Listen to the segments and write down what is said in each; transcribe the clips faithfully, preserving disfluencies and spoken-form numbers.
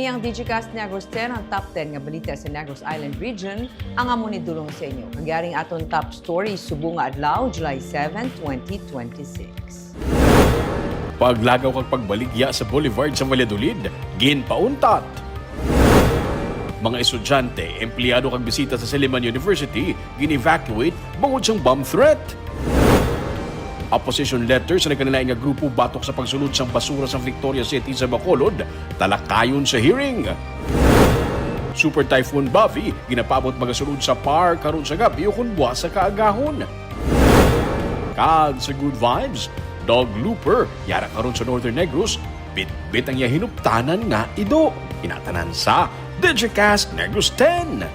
Ang Digicast Negros ten, ang top ten nga balita sa Negros Island Region, ang amon idulong sa inyo. Kag yari ang aton top story subong nga adlaw, July seven, twenty twenty-six. Paglagaw kag pagbaligya sa Boulevard sa Valladolid, ginpauntat. Mga estudyante, empleyado kag bisita sa Siliman University gin-evacuate bangod sang bomb threat. Opposition letter sa nagkalain-lain nga grupo batok sa pagsulod sang basura sa Victoria City sa Bacolod, talakayon sa hearing. Super Typhoon Bavi ginapaabot magasulod sa PAR karon sa gab-i ukon buwas sa kaagahon. Kag sa Good Vibes, Dog Looper, yara karon sa Northern Negros, bitbit ang iya hinuptanan nga ido. Kinatanan sa Digicast Negros ten.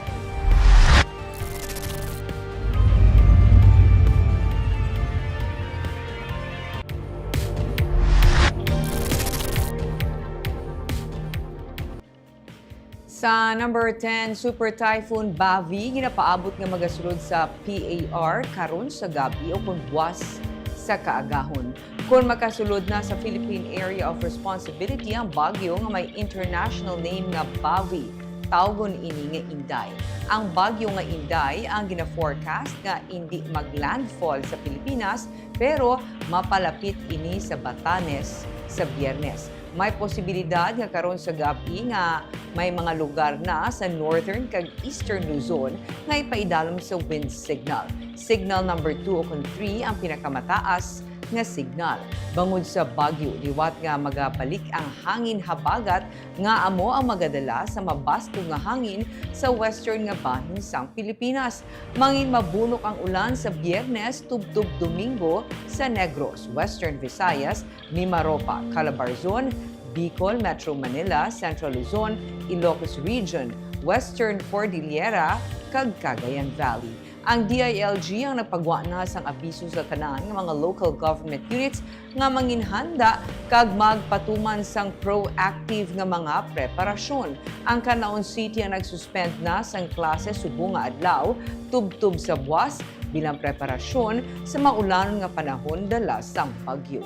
Sa number ten, Super Typhoon Bavi ginapaabot nga magasulod sa PAR karon sa gab-i ukon buwas sa kaagahon. Kon makasulod na sa Philippine Area of Responsibility ang bagyo nga may international name nga Bavi, tawgon ini nga Inday. Ang bagyo nga Inday ang gina-forecast nga indi mag-landfall sa Pilipinas, pero mapalapit ini sa Batanes sa Biyernes. May posibilidad nga karon sa gab-i nga may mga lugar na sa northern kag eastern Luzon nga ipaidalom sa wind signal. Signal number two ukon three ang pinakamataas nga signal. Bangod sa bagyo, liwat nga magabalik ang hangin habagat nga amo ang magadala sa mabastog nga hangin sa western nga bahin sang Pilipinas. Mangin mabunok ang ulan sa Biyernes tubtob Domingo sa Negros, Western Visayas, Mimaropa, Calabarzon, Bicol, Metro Manila, Central Luzon, Ilocos Region, Western Cordillera, kag Cagayan Valley. Ang D I L G ang nagpagwa na sang abiso sa tanan nga mga local government units nga manginhanda kag magpatuman sang proactive nga mga preparasyon. Ang Canlaon City ang nagsuspend na sang klase subong nga adlaw tubtob sa buwas bilang preparasyon sa maulanon nga panahon dala sang bagyo.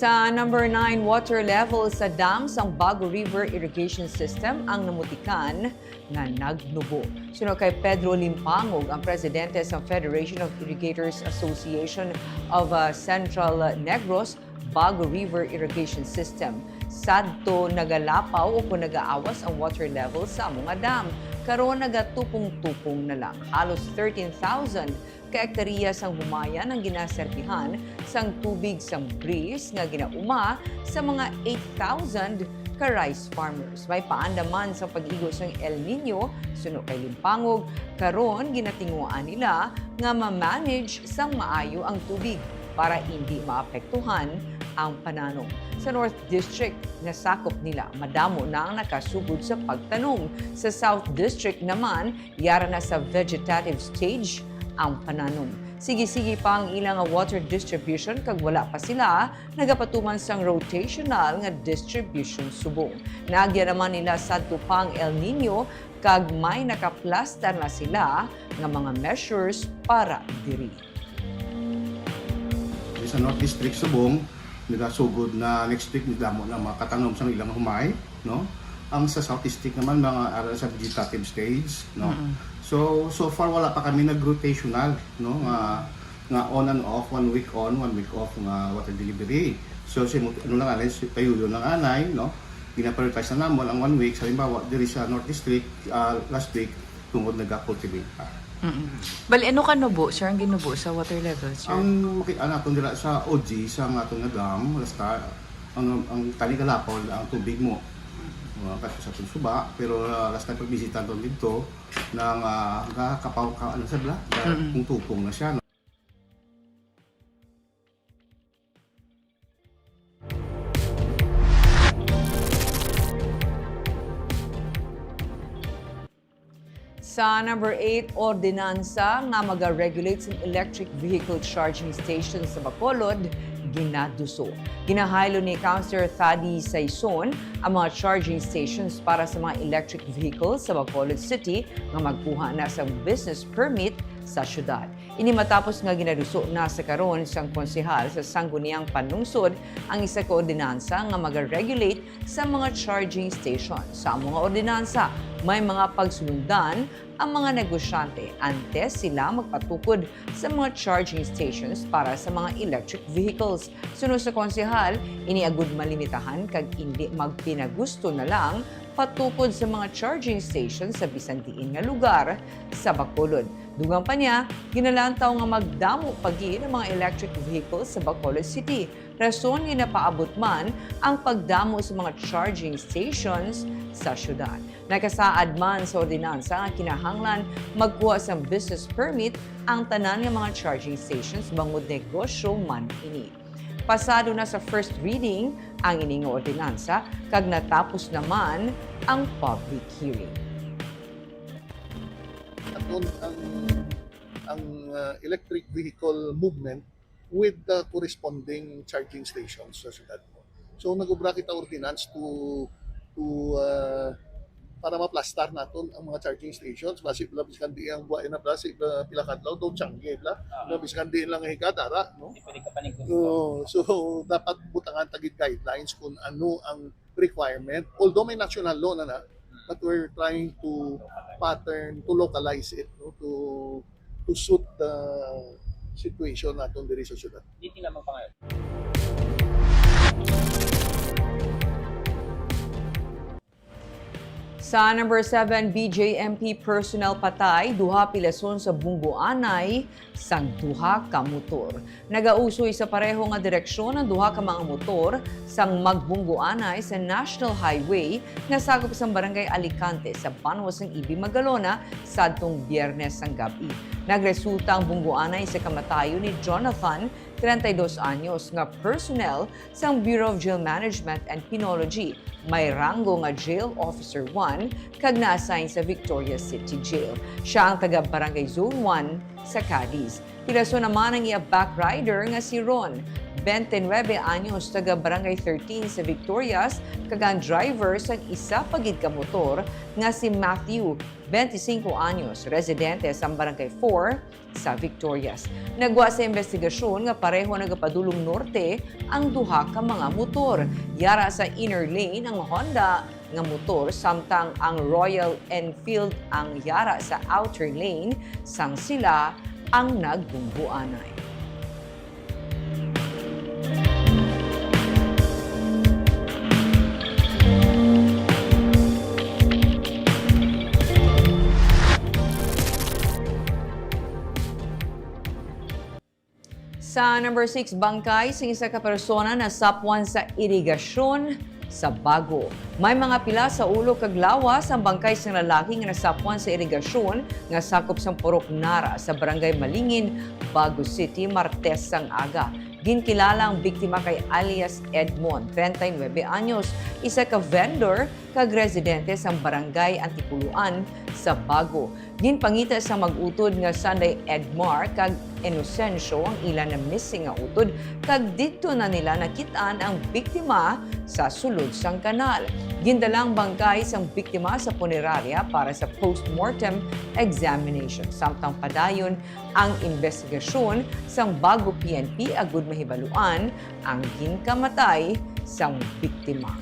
Sa number nine, water level sa dam sang Bago River Irrigation System ang namutikan nga nagnubo. Suno kay Pedro Limpangog, ang presidente sa Federation of Irrigators Association of, uh, Central Negros, Bago River Irrigation System. Sadto nagalapaw o kon nagaawas ang water level sa amo nga dam. Karon nagatupong-tupong na lang. Halos thirteen thousand ka ektarya sang Humayan ang ginaserbihan sang tubig sang breeze nga ginauma sa mga eight thousand ka rice farmers. May paanda man sang pag-igo sang El Niño, suno kay Limpangog, karon ginatinguhaan nila nga ma-manage sang maayo ang tubig para indi maapektuhan ang pananom. Sa North District, nasakop nila, madamo na ang nakasugod sa pagtanom. Sa South District naman, yara na sa vegetative stage ang pananom. Sige-sige pa ang ilang water distribution kag wala pa sila nagapatuman sang rotational nga distribution subong. Naagyan naman nila sadto pa ang El Niño kag may nakaplastar na sila nga mga measures para diri. Sa North District, subong, nagasugod na next week, nagdamo na makatanom sang ilang humay, no? Ang sa South District naman, mga ara sa vegetative stage, no? Mm-mm. So, so far, wala pa kami nag-rotational, no? Nga, nga on and off, one week on, one week off nga water delivery. So, si, ano lang, anay, si, payuyo lang, anay, no? Ginaprioritize na namon ang one week. Halimbawa, diri sa North District, ah, last week, tungod naga-cultivate pa. Mm-mm. Bali, ano ka nubo, sir, ang ginubo sa water level, sir? Ang maki-, ang aton dira sa O G, sa nga aton nga dam, basta ang, ang tani kalapaw ang tubig mo. Mga kaso sa aton suba, pero, ah, last time pagbisita naton dito, nang, ah, nagakapaw ka, ano sa bla? Mm-mm. Kung tupong na siya, no? Sa number eight, ordinansa nga maga-regulate sa electric vehicle charging station sa Bacolod, ginaduso. Ginahaylo ni Councilor Thady Saison ang mga charging stations para sa mga electric vehicles sa Bacolod City nga magkuha na sa business permit sa syudad. Ini matapos nga ginaduso na sa karon sang konsehal sa Sangguniang Panlungsod ang isa ka ordinansa nga maga-regulate sa mga charging station. Sa mga ordinansa, may mga pagsulundan ang mga negosyante antes sila magpatukod sa mga charging stations para sa mga electric vehicles. Suno sa konsehal, ini agud malimitahan kag indi magpinagusto na lang patukod sa mga charging stations sa bisan diin nga lugar sa Bacolod. Dugang pa niya, ginalantaw nga magdamo pa gid ang mga electric vehicles sa Bacolod City, rason nga napaabot man ang pagdamo sa mga charging stations sa syudad. Nakasaad man sa ordinansa nga kinahanglan magkuha sang business permit ang tanan nga mga charging stations bangod negosyo man ini. Pasado na sa first reading ang ini nga ordinansa kag natapos naman ang public hearing. Aton ang ang uh, electric vehicle movement with the corresponding charging stations sa syudad mo. So nagubra kita ordinance to to uh, para maplastar naton ang mga charging stations, basi bala biskan di ang buhay na bala si uh, pila kadlaw daw tiyangge bala, na biskan di lang higa dara, no? Di pwede ka panigos. So, so dapat butangan tagid guidelines kung ano ang requirement. Although may national law na na, but we're trying to pattern, to localize it, no? To to suit the situation naton diri sa syudad. Di tila magpangayo. Sa number seven, B J M P personnel patay, duha pilason sa bunggoanay sang duha ka motor. Nagausoy sa pareho nga direksyon ang duha ka mga motor sang magbunggoanay sa National Highway nga sakop sang Barangay Alicante sa banwa sang Ibi, Magalona, sadtong Biyernes sang gab-i. Nagresulta ang bunggoanay sa kamatayon ni Jonathan, treinta y dos anyos, nga personnel sang Bureau of Jail Management and Penology, may ranggo nga Jail Officer one, kag na-assign sa Victorias City Jail. Sia ang taga Barangay Zone one sa Cadiz. Pilason naman ang iya backrider nga si Ron, twenty-nine anyos, taga Barangay thirteen sa Victorias, kag ang driver sang isa pa gid ka motor nga si Matthew, twenty-five anyos, residente sa Barangay four sa Victorias. Nagwa sa investigasyon nga pareho nagapadulong norte ang duha ka mga motor. Yara sa inner lane ang Honda nga motor, samtang ang Royal Enfield ang yara sa outer lane, sang sila ang nagbunggoanay. Sa number six, bangkay sing isa ka persona nasapwan sa irigasyon sa Bago. May mga pila sa ulo kag lawas ang bangkay sang lalaki nga nasapwan sa irigasyon nga sakop sang Purok Nara sa Barangay Malingin, Bago City, Martes sang aga. Ginkilala ang biktima kay alias Edmond, treinta y nueve anyos, isa ka vendor kag residente sang Barangay Antipuluan sa Bago. Ginpangita sang mag-utod nga sanday Edmar kag Inocencio ang ila na missing nga utod, kag didto na nila nakit-an ang biktima sa sulod sang kanal. Gindala ang bangkay sang biktima sa punerarya para sa postmortem examination, samtang padayon ang imbestigasyon sang Bago P N P agud mahibaluan ang ginkamatay sang biktima.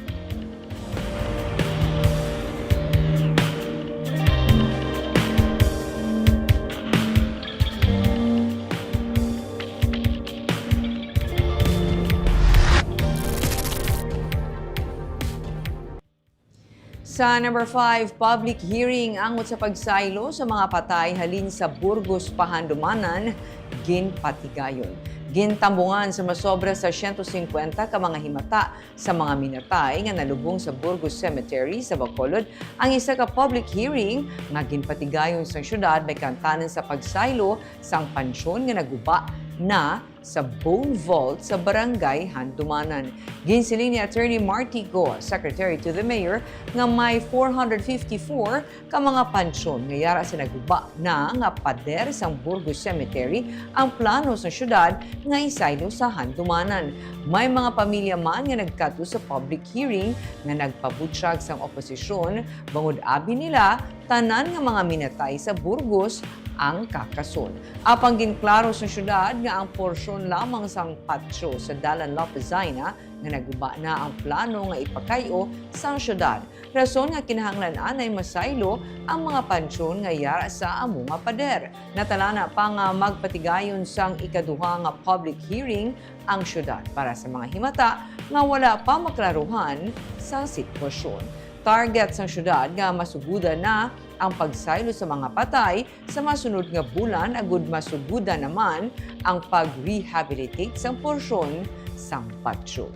Sa number five, public hearing angot sa pagsaylo sa mga patay halin sa Burgos Pahandumanan, ginpatigayon. Gintambungan sa masobra sa siyento singkwenta ka mga himata sa mga minatay nga nalubong sa Burgos Cemetery sa Bacolod ang isa ka public hearing nga ginpatigayon sang syudad, may kaangtanan sa pagsaylo sang pansyon nga naguba na sa Bone Vault sa Barangay Handumanan. Ginsiling ni Attorney Marty Go, Secretary to the Mayor, nga may four hundred fifty-four ka mga pansyon nga yara sa naguba na nga pader sang Burgos Cemetery ang plano sa syudad nga isaylo sa Handumanan. May mga pamilya man nga nagkadto sa public hearing nga nagpabutyag sang oposisyon bangod abi nila tanan nga mga minatay sa Burgos ang kakason. Apang ginklaro sa syudad nga ang porsyon lamang sang patio sa Dalan Lopez Zaina nga naguba na ang plano nga ipakay-o sang syudad, rason nga kinahanglan anay masaylo ang mga pansyon nga yara sa amo nga pader. Natalana pa nga magpatigayon sang ikaduha nga public hearing ang syudad para sa mga himata nga wala pa maklaruhan sa sitwasyon. Target sang syudad nga masugudan na ang pagsaylo sa mga patay sa masunod nga bulan agud masugudan naman ang pag-rehabilitate sang porsyon sang patio.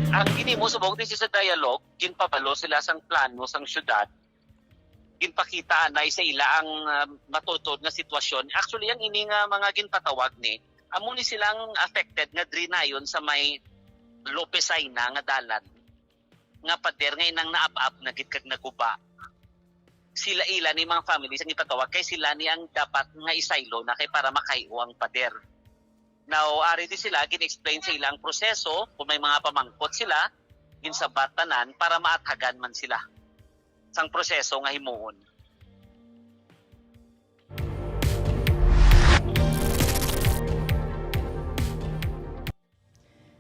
Ang ginhimo subong this is a dialogue, ginpabalo sila sang plano sang syudad, ginpakita anay sa ila ang ah, matuod nga sitwasyon. Actually, ang ini nga mga ginpatawag ni, amo ni silang affected nga diri nayon sa may Lopez Zaina nga dalan, nga pader nga inang naab-ab na gid kag naguba. Sila ila ni mga families ang ipatawag kay sila ni ang dapat nga isaylo na kay para makay-o ang pader. Now, ari di sila gin-explain sa ilang proseso, kung may mga pamangkot sila, ginsabat tanan para maathagan man sila sang proseso nga himuon.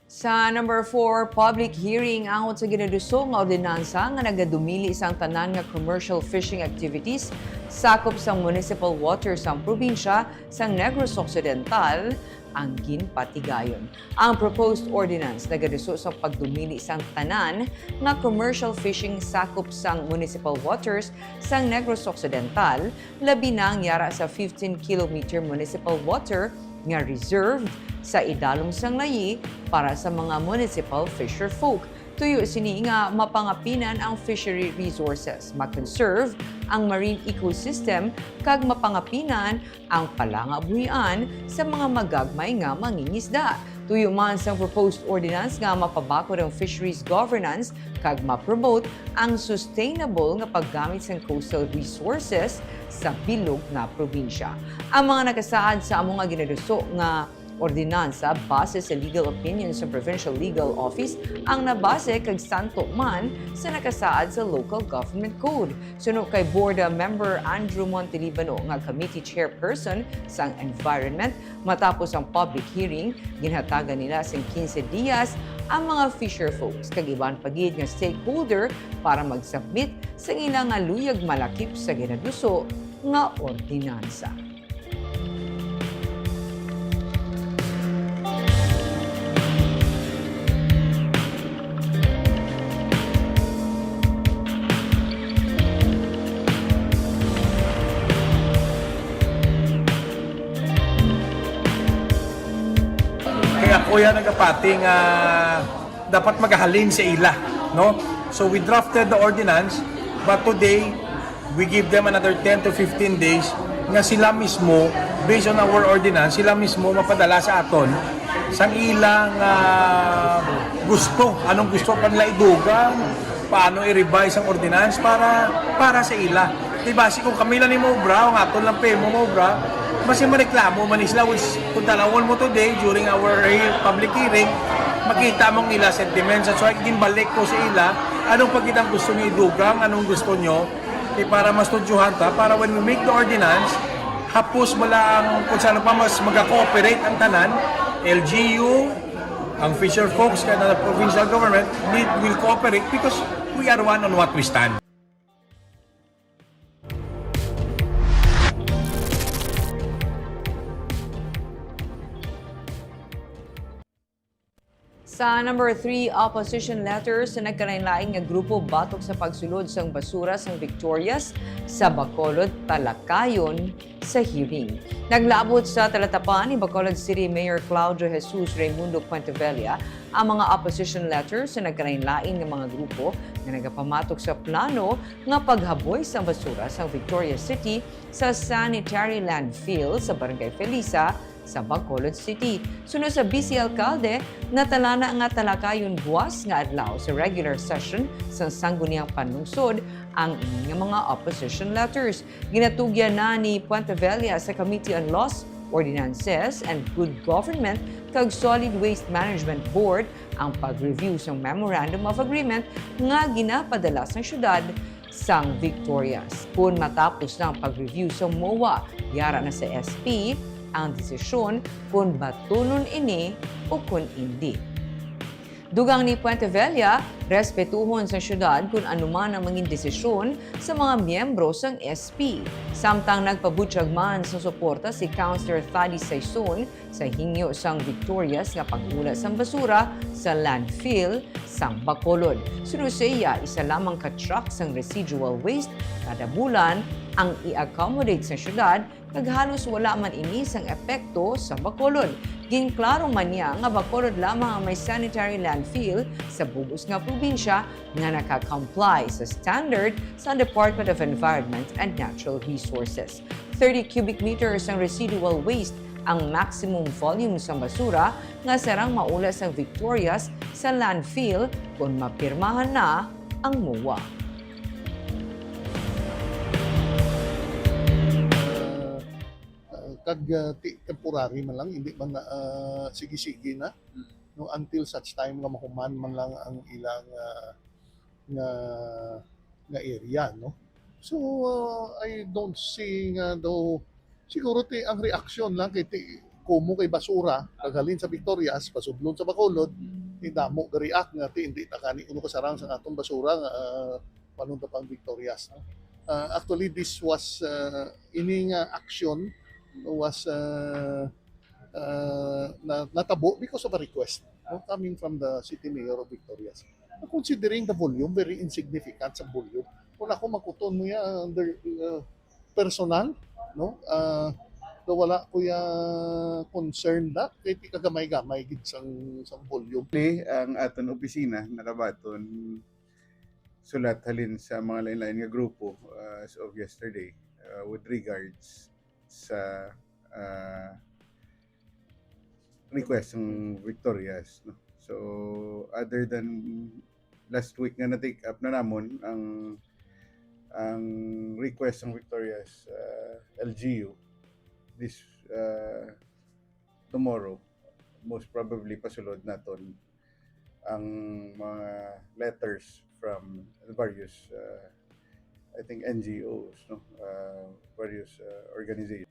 Sa number four, public hearing angot sa ginaduso nga ordinansa nga nagadumili sang tanan nga commercial fishing activities sakop sang municipal water sang probinsya sang Negros Occidental ang ginpatigayon. Ang proposed ordinance nagaduso sa pagdumili sang tanan nga commercial fishing sakop sang municipal waters sang Negros Occidental, labi na ang yara sa fifteen kilometer municipal water nga reserved sa idalom sang layi para sa mga municipal fisherfolk. Tuyo sini nga mapangapinan ang fishery resources, ma-conserve ang marine ecosystem, kag mapangapinan ang palangabuhian sa mga magagmay nga mangingisda. Tuyo man sang proposed ordinance nga mapabakod ang fisheries governance kag ma-promote ang sustainable nga paggamit sang coastal resources sa bilog nga probinsya. Ang mga nakasaad sa amo nga ginaduso nga ordinansa, base sa legal opinion sa Provincial Legal Office, ang nabase kag santo man sa nakasaad sa Local Government Code. Suno kay Board Member Andrew Montelibano nga Committee Chairperson sang Environment, matapos ang public hearing, ginhatagan nila sing quince dias ang mga fisherfolks kag iban pa gid nga stakeholder para mag-submit sang ila nga luyag malakip sa ginaduso nga ordinansa. Kay ako yan nagapati nga dapat magahalin sa ila, no? So we drafted the ordinance, but today we give them another ten to fifteen days nga sila mismo, based on our ordinance, sila mismo mapadala sa aton sang ilang ah, gusto, anong gusto pa nila idugang, paano i-revise ang ordinance para para sa ila. Di ba, si kung kami lang ni maubra, ang aton lang pa mo maubra, basi mareklamo man sila, which kung tanawon mo today during our he- public hearing, makita mo ang ila sentiments. That's why ginbalik ko sa ila, anong pagkitang gusto niyo idugang, anong gusto niyo, eh, para mastudyuhan ta, para when we make the ordinance, hapos mo lang kung saan pa mas mag-cooperate ang tanan, L G U, ang fisher folks, kaya na provincial government, we will cooperate because we are one on what we stand. Sa number three, opposition letters sa nagkalain-lain nga grupo batok sa pagsulod sang basura sang Victorias sa Bacolod talakayon sa hearing. Naglabot sa talatapan ni Bacolod City Mayor Claudio Jesus Raymundo Cuentevella ang mga opposition letters sa nagkalain-lain nga mga grupo nga nagapamatok sa plano nga paghaboy sang basura sang Victorias City sa sanitary landfill sa Barangay Felisa sa Bacolod City. Suno sa vice alkalde, natalana nga talakayon buas nga adlaw sa regular session sang Sangguniang Panlungsod ang ini nga mga opposition letters. Ginatugyan na ni Cuentevella sa Committee on Laws, Ordinances, and Good Government kag Solid Waste Management Board ang pag-review sang Memorandum of Agreement nga ginapadala sang syudad sang Victorias. Kon matapos na ang pag-review sa MOA, yara na sa S P ang desisyon kon batunon ini o kon indi. Dugang ni Cuentevella, respetuhon sang syudad kon ano man ang mangin desisyon sa mga miyembro sang S P. Samtang nagpabutyag man sang suporta si Councilor Thady Saison sa hingyo sang Victorias nga pag-ula sang basura sa landfill sang Bacolod. Suno sa iya, isa lamang ka truck sang residual waste kada bulan ang i-accommodate sa syudad, kag halos wala man ini sang epekto sa Bacolod. Ginklaro man niya nga Bacolod lamang ang may sanitary landfill sa bug-os nga probinsya nga naka-comply sa standard sa Department of Environment and Natural Resources. Thirty cubic meters ang residual waste ang maximum volume sang basura nga sarang maula sang Victorias sa landfill kon mapirmahan na ang MOA. Ah, ah, kag, ah, ti-, temporary man lang, hindi man na, ah, sige-sige na, no, until such time nga mahuman man lang ang ilang, ah, nga, nga area, no. So, ah, I don't see nga daw, siguro ti ang reaksyon lang kay ti, kumo kay basura, kaghalin sa Victorias, pasudlon sa Bacolod, ti damo ga-react nga ti hindi ta kani uno kasarang sa atong basura nga, ah, panunta pang Victorias, no? Ah, actually, this was, ah, ini nga action was, ah, ah, na, natabo because of a request, no, coming from the city mayor of Victorias. Considering the volume, very insignificant sa volume. Kung ako makuton mo yan under, ah, personal, no, ah, so wala ko ya concern that kay ti kagamay-gamay gid sang, sang volume. Actually, ang aton opisina nakabaton sulat halin sa mga lain-lain nga grupo, uh, as of yesterday, uh, with regards sa, uh, request ng Victorias, no? So, other than last week nga na-take up na namon ang ang request ng Victorias, uh, L G U, this, uh, tomorrow, most probably pasulod naton ang mga letters from the various, uh, I think, N G Os, no? Uh, various, uh, organizations.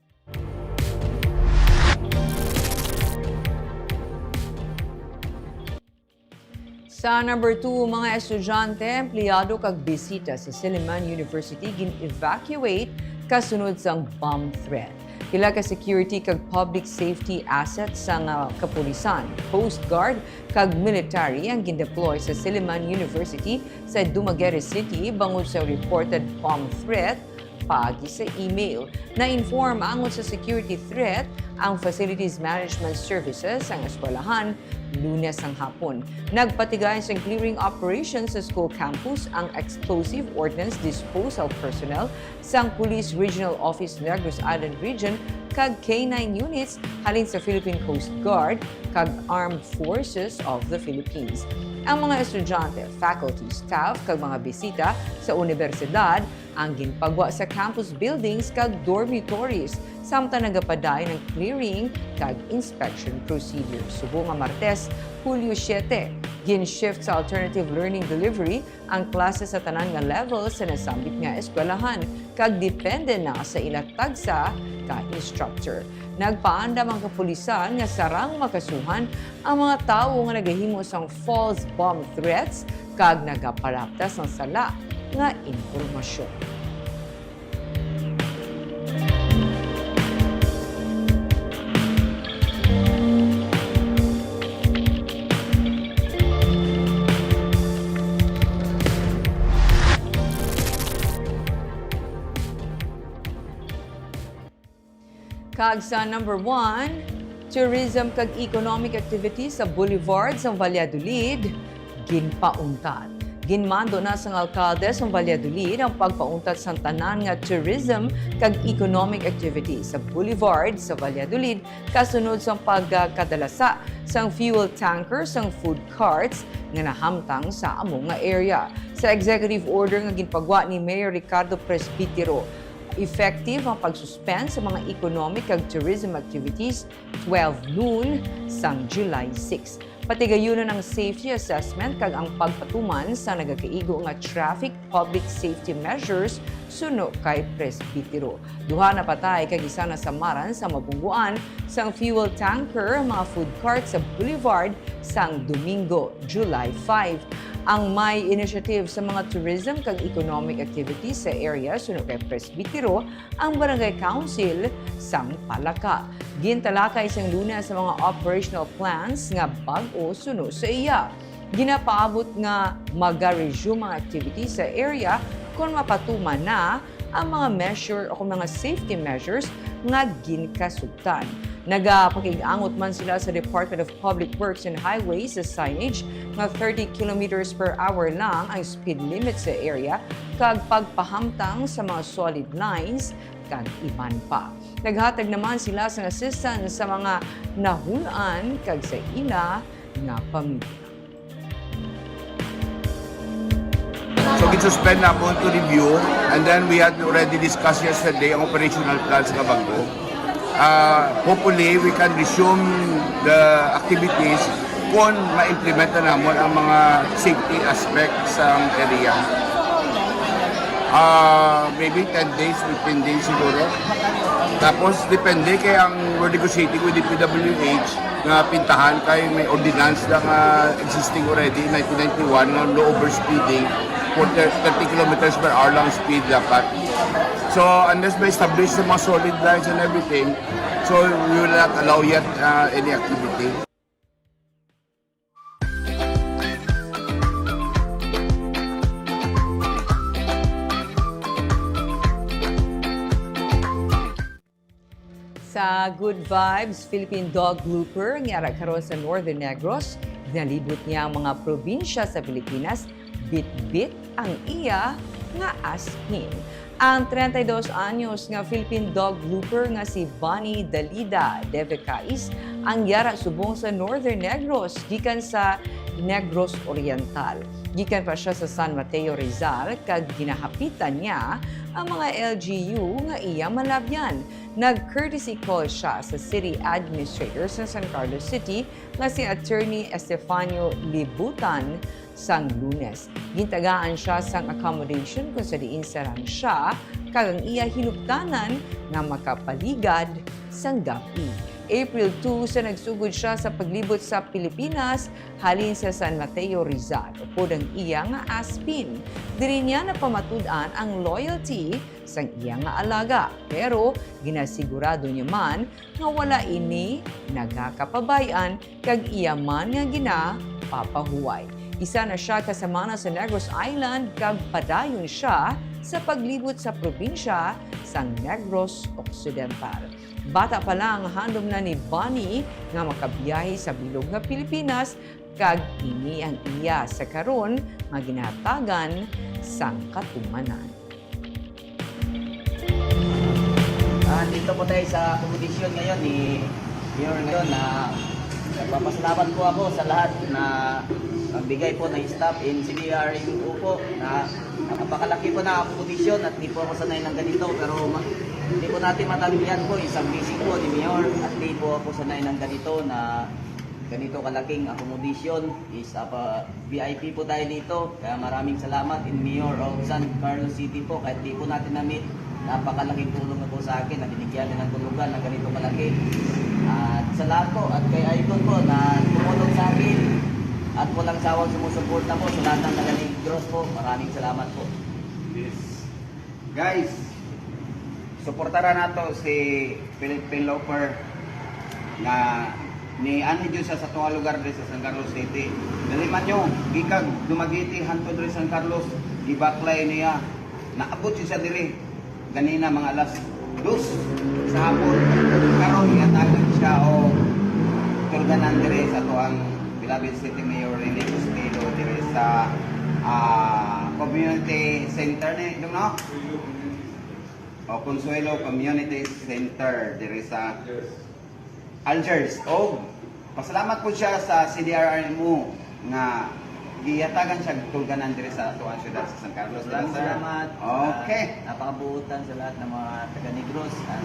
Sa number two, mga estudyante, empleyado kag bisita sa Silliman University gin-evacuate kasunod sang bomb threat. Pila ka security kag public safety assets sang, ah, kapulisan, Coast Guard, kag military ang gindeploy sa Silliman University sa Dumaguete City bangod sa reported bomb threat paagi sa email. Na-inform angot sa security threat ang Facilities Management Services sang eskwelahan Lunes sang hapon. Nagpatigay sang clearing operation sa school campus ang Explosive Ordnance Disposal personnel sang Police Regional Office Negros Island Region kag K nine units halin sa Philippine Coast Guard kag Armed Forces of the Philippines. Ang mga estudyante, faculty, staff kag mga bisita sa unibersidad ang ginpagwa sa campus buildings kag dormitories, samtang nagapadayon ang clearing kag inspection procedure. Subong nga Martes, Hulyo siete, gin-shift sa alternative learning delivery ang klase sa tanan nga level sa nasambit nga eskwelahan, kag depende na sa ila tagsa ka instructor. Nagpaandam ang kapulisan nga sarang makasuhan ang mga tawo nga nagahimo sang false bomb threats kag nagapalapta sang sala nga impormasyon. Kag sa number one, tourism kag economic activities sa Boulevard sang Valladolid, ginpauntat. Ginmando na sang alkalde sang Valladolid ang pagpauntat sang tanan nga tourism kag economic activities sa Boulevard sa Valladolid kasunod sang pagkadalasa sang fuel tanker sang food carts nga nahamtang sa amo nga area. Sa executive order nga ginpagwa ni Mayor Ricardo Presbitero, effective ang pag-suspend sa mga economic kag tourism activities twelve noon sang July six. Patigayunon ang safety assessment kag ang pagpatuman sa nagakaigo nga traffic public safety measures suno kay Presbitero. Duha napatay kag isa nasamaran sa mabungguan sang fuel tanker ang mga food cart sa Boulevard sang Domingo, July five. Ang may initiative sa mga tourism kag economic activities sa area suno kay Presbitero ang Barangay Council sang Palaka. Gintalakay sang Lunes ang mga operational plans nga bag-o suno sa iya. Ginapaabot nga maga-resume ang activities sa area kon mapatuman na ang mga measure o kung mga safety measures nga ginkasugtan. Nagapakig-angot man sila sa Department of Public Works and Highways sa signage nga thirty kilometers per hour lang ang speed limit sa area kag pagpahamtang sa mga solid lines kag iban pa. Naghatag naman sila sang assistance sa mga nahul-an kag sa ila nga pamilya. So, gin-suspend namon to review, and then we had already discussed yesterday ang operational plans nga bago. Uh, hopefully, we can resume the activities kung ma-implement na namon ang mga safety aspects sa area. Uh, maybe ten days, fifteen days siguro. Tapos, depende kay ang we're negotiating with the P W H nga pintahan kay may ordinance na nga existing already, nineteen ninety-one, nga no overspeeding for thirty kilometers per hour lang speed dapat. So, unless ma-establish sa mga solid lines and everything, so we will not allow yet uh, any activity. Sa Good Vibes Philippine Dog Looper nga yara karon sa Northern Negros, ginalibot niya ang mga probinsya sa Pilipinas, bitbit ang iya nga aspin. Ang treinta y dos anyos nga Philippine Dog Looper nga si Bonnie Dalida Devecais ang yara subong sa Northern Negros gikan sa Negros Oriental. Gikan pa siya sa San Mateo, Rizal, kag ginahapitan niya ang mga L G U nga iya malabyan. Nag-courtesy call siya sa City Administrator sa San Carlos City nga si Attorney Estefanio Libutan sang Lunes. Gintagaan siya sang accommodation kung sa diin sarang siya kag ang iya hinuptanan nga makapaligad sang gab-i. April two sa nagsugod siya sa paglibot sa Pilipinas halin sa San Mateo, Rizal, upod ang iya nga aspin. Diri niya napamatud-an ang loyalty sang iya nga alaga, pero ginasigurado niya man nga wala ini nagakapabay-an kag iya man nga ginapapahuway. Isa na siya ka semana sa Negros Island kag padayon siya sa paglibot sa probinsya sang Negros Occidental. Bata pa lang, handom na ni Bonnie nga makabiyahe sa bilog nga Pilipinas, kag ini ang iya sa karon nga ginahatagan sang katumanan. Ah, dito po tayo sa accommodation ngayon ni Mayor ngayon na nagpapasalamat po ako sa lahat na nagbigay po ng staff in C D R U po na napakalaki po na accommodation at di po ako sanay ng ganito pero ma- hindi po natin matanggihan po isang visit po ni Mayor at di po ako sanay ng ganito na ganito kalaking accommodation is apa V I P po tayo dito. Kaya maraming salamat in Mayor of San Carlos City po. Kahit di po natin na-meet, napakalaking tulong na po sa akin na binigyan din ng tulugan na ganito kalaki. At sa lahat po, at kay Icon po na tumulong sa akin at walang sawang sumusuporta po sa lahat ng taga Negros po. Maraming salamat po. Yes. Guys, suportaran nato si Philippine Loafer nga ni ani jud sa sa tuwa lugar diri sa San Carlos City. Dali man nyo, gikan Dumaguete hantod diri San Carlos, gibaklay niya. Naabot siya diri ganina mga alas Dos sa hapon, karon gihatagan siya og tulganan diri sa atoang beloved City Mayor Rene Costello diri sa, ah, community center ni, dong, no? O, Consuelo Community Center diri sa Algiers. O, pasalamat po siya sa C D R R M O nga gihatagan siya tulganan diri sa atuang syudad sa San Carlos de la Maraming Salle. Salamat. Okay. Ah, napakabuutan sa lahat ng mga taga Negros. Ah,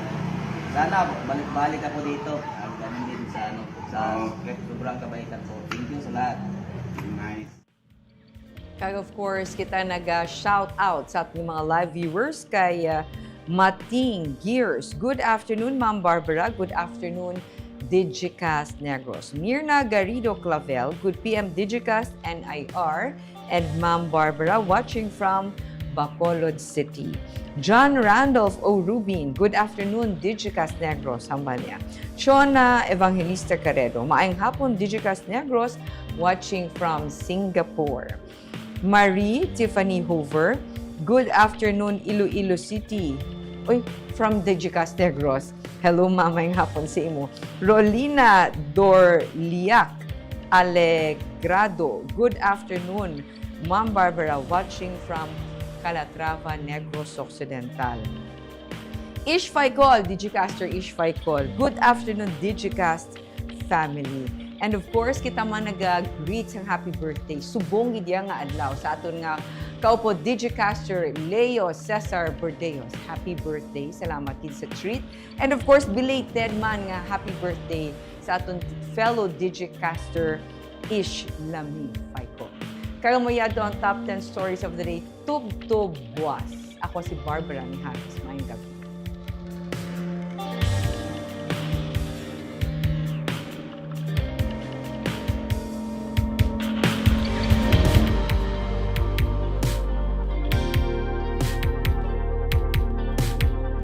sana balik-balik ako dito. Ah, ganun din sa, ano, sa Oo. Sobrang kabaitan po. Thank you sa lahat. Nice. Kag of course, kita naga-shout out sa ating mga live viewers kay, ah, Mating Gears. Good afternoon, Ma'am Barbara. Good afternoon, Digicast Negros. Mirna Garrido Clavel, good P M Digicast and I R, and Ma'am Barbara watching from Bacolod City. John Randolph O. Rubin, good afternoon, Digicast Negros, hambal niya. Chona Evangelista Caredo, maayong hapon, Digicast Negros, watching from Singapore. Marie Tiffany Hoover, good afternoon, Iloilo City. Uy, from Digicast Negros. Hello, ma'am, maayong hapon sa imo. Rolina Dorliac Alegrado, good afternoon, Ma'am Barbara, watching from Calatrava, Negros Occidental. Ish Faicol, Digicaster Ish Faicol. Good afternoon, Digicast family. And of course, kita man naga-greet sang happy birthday. Subong gid iya nga adlaw sa aton nga kaupo Digicaster Leo Cesar Bordeos. Happy birthday. Salamat gid sa treat. And of course, belated man nga happy birthday sa aton fellow Digicaster Ish Lami Faicol. Karon mo yadto ang top ten stories of the day. Tubtob buwas. Ako si Barbara Mijares. Maayong gabi.